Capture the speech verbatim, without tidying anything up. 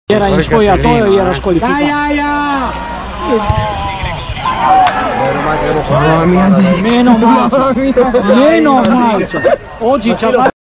Era in spogliatoio, era squalificato. Dai, dai, dai! Meno male. Meno male. Oggi ci ha fatto